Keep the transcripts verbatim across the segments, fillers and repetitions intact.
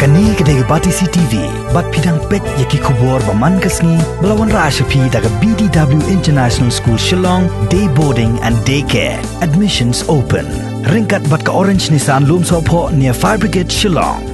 Kane ka dei ka Batesi T V, bad phi dang peit ïa ki khubor ba man ka sngi, ba la wanrah sha phi da ka B D W International School Shillong, Day Boarding and Day Care. Admissions open. Ryngkat bad ka Orange Nissan Lumsohphoh near Fire Brigade Shillong.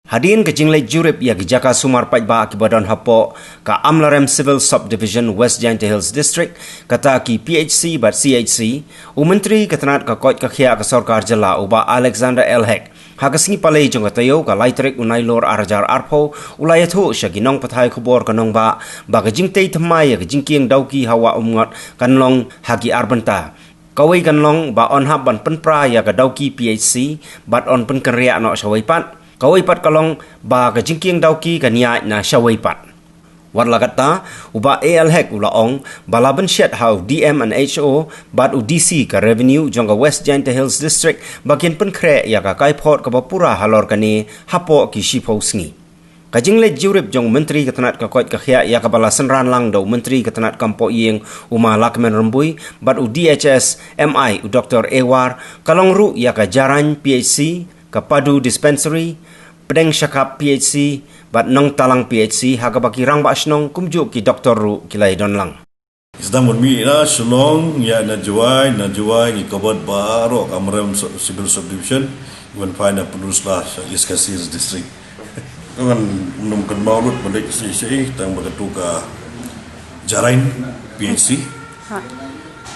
Hadien ka jingleit jurip ïa ki jaka sumar paidbah kiba don hapoh ka Amlarem Civil Subdivision, West Jaintia Hills District, kata ki P H C bad C H C, u Myntri ka tnat ka koit ka khiah ka sorkar jylla, u Bah Alexander L Hek, ha ka sngi Palei jong ka taïew, ka lai tarik u Nailur ar hajar arphew, u la ïathuh sha ki nongpathai khubor ka nongbah ba ka jingtei thymmai ïa ka jingkieng dawki ha Wah Umngot kan long ha ki ar bynta. Kawei kan long ba yn hap ban pynpra ïa ka dawki P H C bad yn pynkynriah noh shawei pat. Kawei pat ka long ba ka jingkieng dawki kan ïaid na shawei pat. Wat la katta, u Bah A L Hek u la ong ba la bynshet ha u D M and H O bad u D C ka Revenue jong ka West Jaintia Hills District ba kin pynkhreh ïa ka kaiphod kaba pura halor kane hapoh ki shiphew sngi. Ka jingleit jurip jong u Myntri ka tnat ka koit ka khiah, ïa kaba la synran lang da u Myntri ka tnat kam poh ïing, u Ma Lahkmen Rymbui, bad u D H S M I, u Doktor A War, ka long ruh ïa ka Jarain P H C, ka Padu Dispensary, Pdeng Shakap P H C bad Nongtalang P H C, ha kaba ki rangbah shnong kumjuh ki doktor ruh ki la ïadon lang. Sdang ban mih na Shillong, ïa na Jowai, na Jowai ngi cover baroh ka Amlarem Sub-, Civil Subdivision, ngi wan phai na Pynursla sha East Khasi Hills District. Kan nym kynmaw lut ban leit sha sha, tang ba katu ka Jarain P H C. Ha.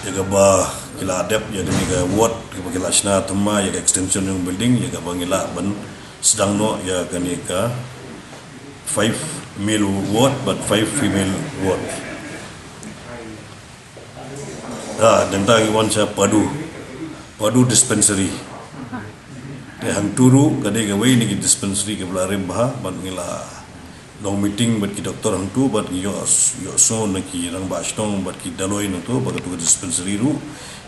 Ïa kaba ki la dep ïa kane ka ward, kaba ki la shna thymmai ïa ka extension jong building, ïa kaba ngi lah ban sdang noh ïa kane ka five male ward bad five female ward. Ha, dang ta ngi wan sha Padu. Padu Dispensary. Te hangtu ruh ka dei kawei na ki dispensary kaba la rim bha, bad ngi la long meeting bad ki doktor hangtu, bad ngi ïoh, ïohsngew na ki rangbah shnong bad ki dolloi hangtu ba katu ka dispensary ruh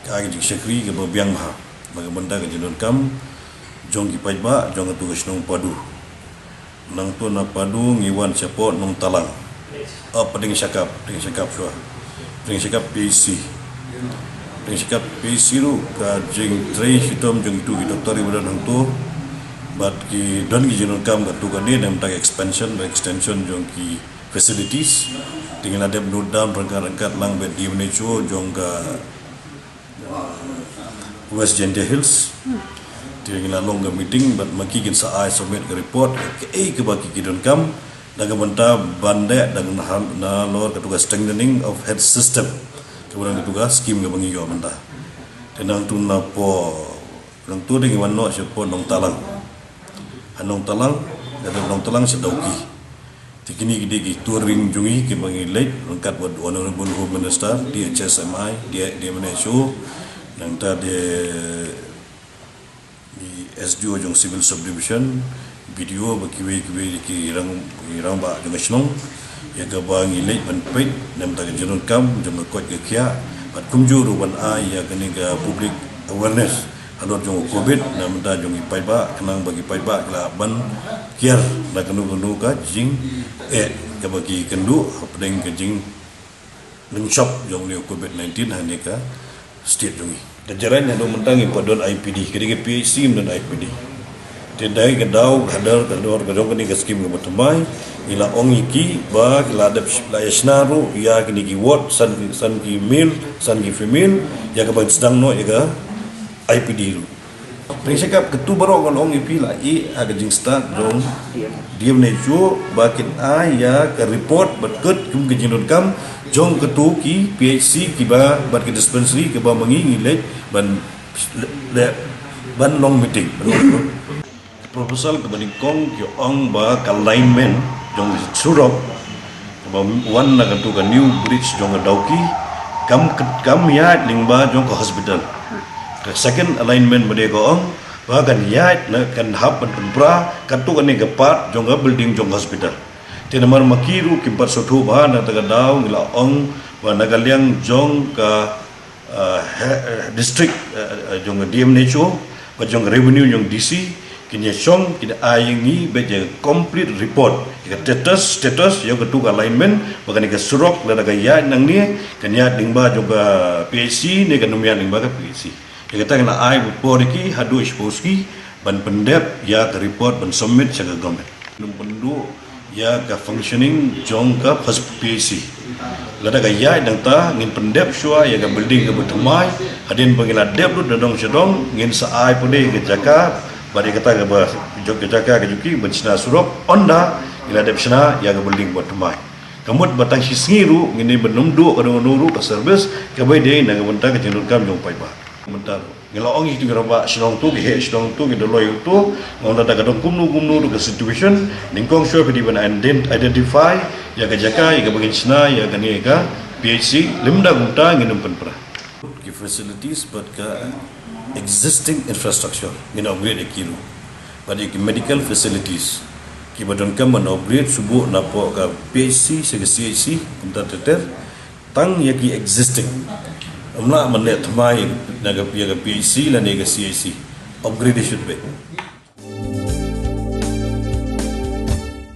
ka ai ka jingshakri kaba biang bha na ka bynta ka jingdonkam jong ki paidbah jong katu ka shnong Padu. Nangtu na Padu ngi wan shapoh Nongtalang. Oh, Pdeng Shakap, Pdeng Shakap shuwa. Pdeng Shakap P H C. Pdeng Shakap P H C ruh ka jingtrei shitom jong kitu ki doktor kiba don hangtu. Bad ki don ki jingdonkam katu kane, namar ka expansion bad extension jong ki facilities. Te ngi la dep note down ryngkat ryngkat lang bad D M H O jong ka West Jaintia Hills. Te ngi la long ka meeting bad ma ki kin sa ai submit ka report kaei kaba ki, ki donkam da ka bynta ban dei da ka na, nalor katu ka strengthening of health system. Kaba don katu ka scheme kaba ngi ïoh mynta. Te nangtu na poh, nangtu te ngi wan noh shapoh Nongtalang. Ha Nongtalang, da ka Nongtalang sha Dawki. Te kine ki dei ki tour ring jong ngi kiba ngi leit ryngkat bad Honorable Home Minister, D H S M I, D-, D M H O, nangta de, de S D O jong Civil Subdivision, B D O bad kiwei kiwei ki rang, ki rangbah jong ka shnong, ïa kaba ngi leit ban peit namar ka jingdonkam jong ka koit ka khiah, bad kumjuh ruh ban ai ïa kane ka public awareness halor jong u Covid, namar jong ki paidbah, khnang ba ki paidbah ki lah ban kiar na kano kano ka jingeh kaba ki kynduh hapdeng ka jinglynshop jong une u Covid nineteen ha kane ka state jong ngi. Ka Jarain haduh mynta ngi pat don I P D, ka dei ka P H C ym don I P D. Te dei ka daw ka dor ka dor ka jong kane ka scheme kaba thymmai, ngi la ong ïa ki ba ki la dep sh-, la ïa shna ruh ïa kine ki ward, san, san ki male, san ki female, ïa kaba sdang noh ïa ka I P D ruh. Pdeng Shakap, katu baroh ngan ong ïa phi la ïeh ha ka jingstad jong D M H O ba kin ai ïa ka report bad kut kum ka jingdonkam jong katu ki P H C kiba bad ka dispensary kaba ma ngi ngi leit ban, le, ban long meeting. Proposal kaba nyngkong ki ong ba ka alignment jong surok kaba wan na katu ka new bridge jong ka Dawki kam, kam ïaid lyngba jong ka hospital. Ka second alignment ba dei ka ong ba kan ïaid na, kan hap ban pynpra katu kane ka part jong ka building jong ka hospital. Te namar ma ki ruh kim pat sngewthuh bha, na kata ka daw ngi la ong ba na ka liang jong ka, ah, he-, eh, district, eh, eh, jong ka D M H O bad jong ka revenue jong D C, kin ïa shong, kin ai ïa ngi bad ïa complete report ïa ka status, status ïa katu ka alignment, ba kane ka surok lada ka ïaid nangne kan ïaid lyngba jong ka P H C ne kan ym ïaid lyngba ka P H C. Ïa kata ngi la ai por ïa ki haduh shiphew sngi ban pyndep ïa ka report ban submit sha ka government. Ngin pynduh ïa ka functioning jong ka P H C. Lada ka ïaid nangta, ngin pyndep shuwa ïa ka building kaba thymmai. Hadien ba ngin la dep lut na dong sha dong, ngin sa ai pat de ka jaka, bad ïa kata kaba jok ka jaka ka jong ki ban shna surok. Ynda ngin la dep shna ïa ka building ba thymmai. Ka mut ba tang shi sngi ruh ngin ym ban ym duh ka dong ruh ka service kaba dei na ka bynta ka jingdonkam jong u paidbah. Mynta ruh ngi la ong ïa ki rangbah shnong tu, ki heh shnong tu, ki dolloi tu, nga ong lada ka dong kumno kumno ruh ka situation, nyngkong shuwa phi dei ban ident- identify ïa ka jaka ïa kaba ngin shna ïa kane ka P H C. Lymda kumta ngin ym pynpra. Ki facilities bad ka existing infrastructure ngin upgrade ïa ki ruh. Bad ïa ki medical facilities kiba donkam ban upgrade shuh napoh ka P H C sha ka C H C kumta ter ter. Tang ïa ki existing, ym lah ban leh thymmai na ka, ïa ka P H C lane ka C H C. Upgrade should be.